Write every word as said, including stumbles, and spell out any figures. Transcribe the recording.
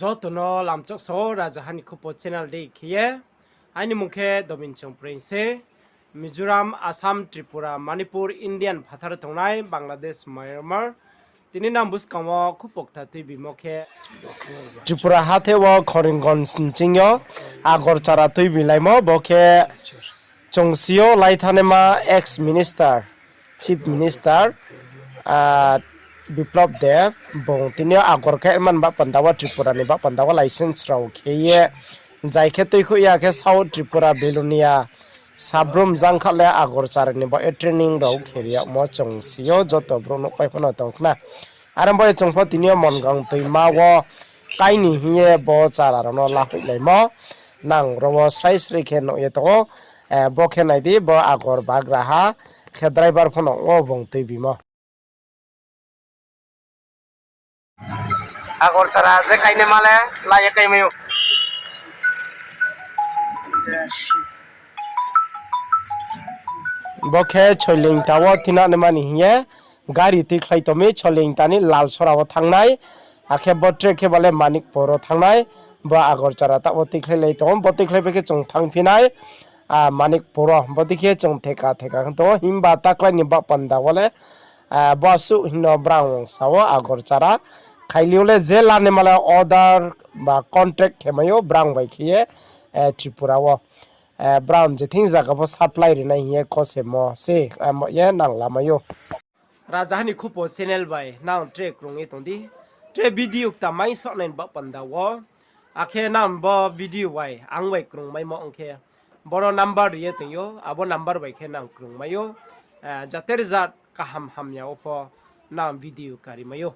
Joto no lamchok sao, Rajaha ni Khupo channel dei khe ye. Aini mung khe Dobin Chongpreng se. Mizoram, Assam, Tripura, Manipur, Indian phathar tongnai, Bangladesh, Myanmar. Tini nang buskang wo khupo kthar tuibimo khe Tripura hathe wo Karimganj nching yo Agarchara tuibilaimo, bo khe chung si yo laithanaima ex minister, chief minister, Biplab Deb, bung tini yo Agar khe man ba panda wo, Tripura ni ba panda wo licence rao khe ye, jai khe tuikhouh ya khe South Tripura, Belonia, Sabrum jang kha le Agarchara ni bo ye training rao khe ri yagmo chung si yo, joto brouh nuhpai pho no tong khna. Are bo ye chung pho tini yo Mongang toima wo kaini hing ye bo chara rao no lahoihlaimo. Nang ro wo srai srai khe nuh ye tong ou. Bo khe nai di, bo Agar bagraha khe driver pho no ong ou bung tuibimo. Agarchara je kainaima le la ye kaimai ou. Bo khe Choilingta wo thinanaima ni hing ye gari tuikhlai tong mi, Choilingta ni Lalsora wo thanngnai. Akhe bo track khe ba le Manikpur wo thanngnai. Bo Agarchara taoh wo tuikhlailai tong ou, bo tuikhlai pai khe chung thanngphi nai Manikpur wo. Bodei khe chung theka theka khe tong ou, himba taklái ni ba panda wo le bo asuh hing no brang sa wo Agarchara. Khaili yo le je lanaima le order ba contract khe mai ou brang bai khe ye Tripura wo. Brang je thing zaga pho supply rinai hing ye kosemo se, amo ye nang lamai ou. Rajaha ni Khupo channel bai nang tre krung ye tong di. Tre video kta maisohnai ni ba panda wo. Akhe nang bo video bai ang bai krungmaimo ong khe, boro number ri ye tong ou, abo number bai khe nang krungmai ou. Jater jat kaham hamya wo pho nang video kari mai ou.